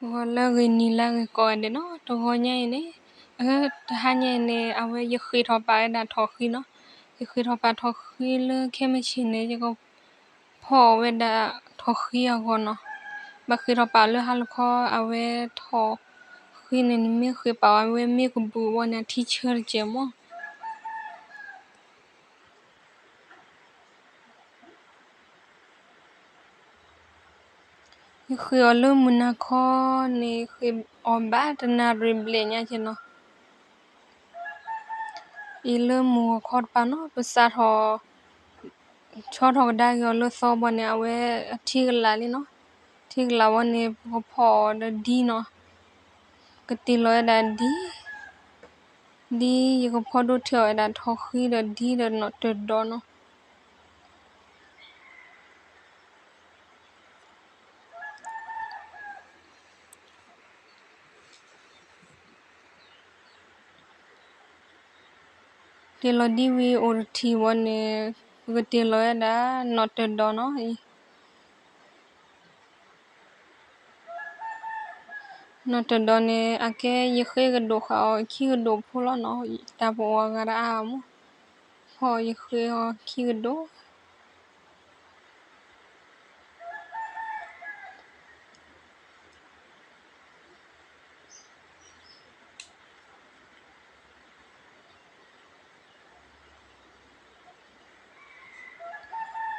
ဂီၤလၢအဂ့ၤ နံၤလၢအဂ့ၤ ကိးဂၤဒဲးနီၤ. တဂီၤညါအံၤန့ၣ်, တဟါညါအံၤန့ၣ် အဝဲယဃ့ထီၣ်ပာ်ဝဲဒၣ်ထိၣ်ဃံနီၤ. ယဃ့ထီၣ်ပာ်ထိၣ်ဃံလၢခဲမုၢ်ဆ့ၣ်န့ၣ် ယကဖီၣ်ဝဲဒၣ်ထိၣ်ဃံအဂီၢ်နီၤ. ဘၣ်ဃ့ထီၣ်ပာ်လၢဟါလီၤခီ အဝဲထိၣ်ဃံန့ၣ် နမ့ၢ်ဃ့ပာ်အီၤ အဝဲမ့ၢ်ကဘူၣ်ဘၣ်န့ၣ် အထံဆၢတကဲးမး. ယဃ့အီၤလၢမုၢ်နၤခီန့ၣ် ဃ့အီၤဘၣ်တနၣ်ရံၣ်ဘျဲၣ်ညါကဲးနီၤ. အံၤလၢမုၢ်ဂီၤခီတပၤနီၤ ပစးထီၣ် ဆီထီၣ်ကဒါက့ၤအီၤလၢသီဘၣ်န့ၣ် အဝဲအထံကလၤလံနီၤ. ထံကလၤဘၣ်န့ၣ် ပကဖီၣ်အီၤဒီးဒံနီၤ. ကတ့ၢ်လီၤဝဲဒၣ်ဒံ, ဒ်ယကဖီၣ်ဒိၣ်ထီၣ်ဝဲဒၣ်ထိၣ်ဃံဒီးဒံဒီးနီၣ်တၢၤဒီးနီၤ. တ့ၢ်လီၤဒံဝံၤအိၣ်တထံၣ်ဘၣ်န့ၣ် ပကတ့ၢ်လီၤဝဲဒၣ်နီၣ်တၢၤဒီးနီၤ. နီၣ်တၢၤဒီးန့ၣ် အကဲယဃ့ကဒိၣ်ဃာ်အီၤခံကဒိၣ်ဖိလီၤနီၤ. တၢ်ပအီၣ်အဂၤတအါမး, ဖီၣ်ယဃ့အီၤခံကဒိၣ်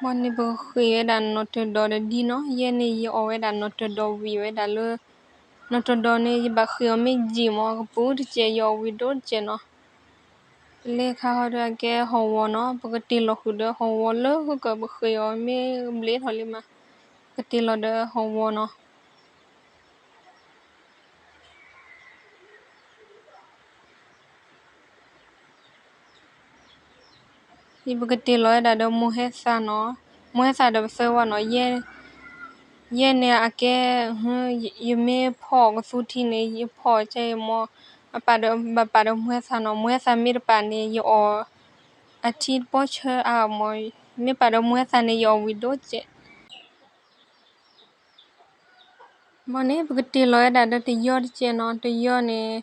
ဘၣ်န့ၣ်ပကဃ့ဝဲဒၣ်နီၣ်တၢၤဒီးဒီးဒံနီၤ. ယဲန့ၣ်ယအီၣ်ဝဲဒၣ်နီၣ်တၢၤဒီးဝံၤဝဲဒၣ်လၢ နီၣ်တၢၤဒီးန့ၣ် ယဘၣ်ဃ့အီၤမ့ၢ်ယံာ်မး ကပူၤတကဲး ယအီၣ်ဝံၤဒိၣ်တကဲးနီၤ. လၢခါဟီဒီးအကဲဟီၣ်ဝီနီၤ. ပကတ့ၢ်လီၤဃုာ်ဒီးဟီၣ်ဝီလၢဃုကၢၢ် ပဃ့အီၤမ့ၢ်ဘျ့ထီၣ်လံမး, ကတ့ၢ်လီၤဒီးဟီၣ်ဝီနီၤ. အံၤပကတ့ၢ်လီၤဝဲဒၣ်ဒီးမိၢ်ဟဲသၣ်နီၤ. မိၢ်ဟဲသၣ်ဒီးပသၢဝါနီၤ. ယဲန့ၣ်အကဲ ယမ့ၢ်ဖီၣ်ကသူထံန့ၣ် ယဖီၣ်ကဲမး, အပာ်ဒီးဘၣ်ပာ်ဒီးမိၢ်ဟဲသၣ်နီၤ. မိၢ်ဟဲသၣ်မ့ၢ်တပာ်န့ၣ် ယအီၣ်အထံတပီၢ်ဆၢအါမး, မ့ၢ်ပာ်ဒီးမိၢ်ဟဲသၣ်န့ၣ် ယအီၣ်ဝံၤဒိၣ်ကဲး ဘၣ်န့ၣ် ပကတ့ၢ်လီၤဝဲဒၣ်ဒီးတယီတကဲးနီၤ. တယီန့ၣ်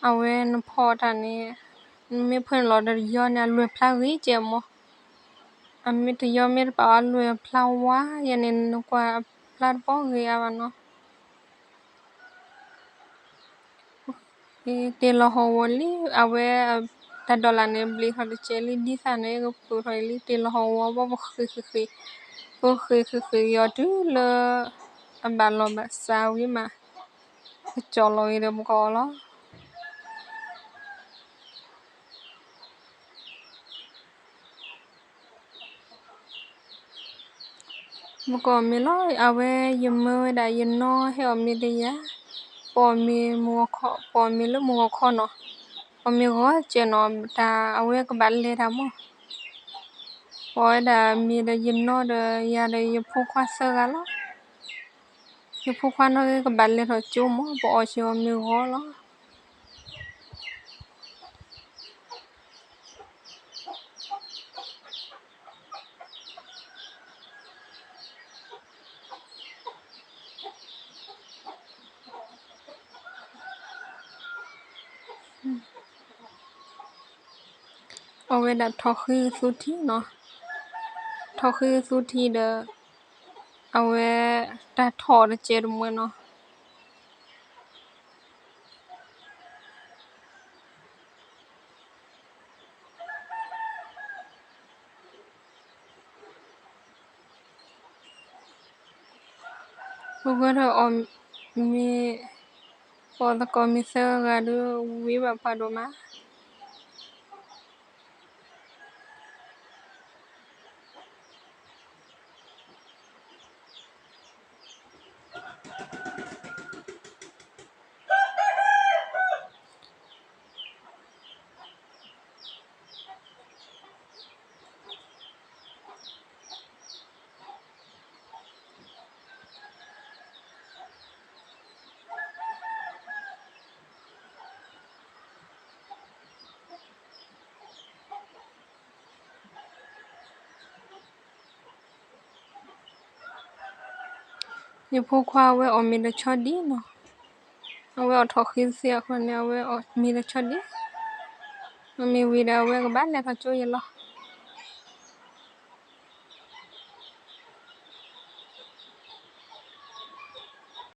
အဝဲနဖီၣ်တၢ်န့ၣ် နမ့ၢ်ဖီၣ်လီၤဒီးတယီန့ၣ် အလွဲၢ်ဖျါဂ့ၤကဲးမး. အမ့ၢ်တယီမ့ၢ်တပာ်အလွဲၢ်ဖျါဝါ ယဲန့ၣ် နကွၢ်ဖျါတပီၢ်ဂ့ၤအါဘၣ်နီၤ. တ့ၢ်လီၤဟီၣ်ဝီလံ အဝဲ တၢ်ဒီးလၣ်န့ၣ် ဘျ့ထီၣ်တကဲးလံ ဒ်သၣ်န့ၣ် ကပၢၤထီၣ်အံၤလံ တ့ၢ်လီၤဟီၣ်ဝီဘၣ် ပဃ့ဃ့ဃ့, ပဃ့ဃ့ဃ့က့ၤအီၤတုၤလၢ အဘၣ်လီၤဘၣ်စးဝံၤမး ကကၠီလီၤဂ့ၤဒီးပကအီၣ်လီၤ. ပကအီၣ်မ့ၤလီၤ. အဝဲယမၢဝဲဒၣ်ယနီၢ်ဟဲအီၣ်မ့ၤဒီးယၤ, ပအီၣ်မ့ၤမုၢ်ဂီၤခီ, ပအီၣ်မ့ၤလၢမုၢ်ဂီၤခီနီၤ. အီၣ်မ့ၤဂီၤစဲးနီၤ တၢ်အဝဲကဘၣ်လဲၤတၢ်မး. ပအီၣ်ဝဲဒၣ်မ့ၤဒီးယနီၢ်ဒီးယၤဒီးယဖိခွါသၢဂၤလီၤ. ယဖိခွါနီၢ်ဂ့ၤကဘၣ်လဲၤထီၣ်ကၠိမး ပအီၣ်က့ၤအီၤမ့ၤဂီၤလီၤ. အီၣ်ဝဲဒၣ်ထိၣ်ဃံကသူထံနီၤ. ထိၣ်ဃံကသူထံဒီး အဝဲတၢ်ထီၣ်တကဲးတမှဲၤနီၤ. ပဝဲဒၣ်အီၣ်မ့ၤ, ပအီၣ်သကိးမ့ၤသၢဂၤဒီး ဝံၤဘၣ်ဖးဒိၣ်မး. ယဖိခွါဝဲအီၣ်မ့ၤဒီးဆီဒံနီၤ. အဝဲအိးထီၣ်ဃံသ့အဃိန့ၣ် အဝဲအီၣ်မ့ၤတဆီဒံး, မ့ၢ်ဝံၤဒီးအဝဲကဘၣ်လဲၤထီၣ်ကၠိယဲလီၤ.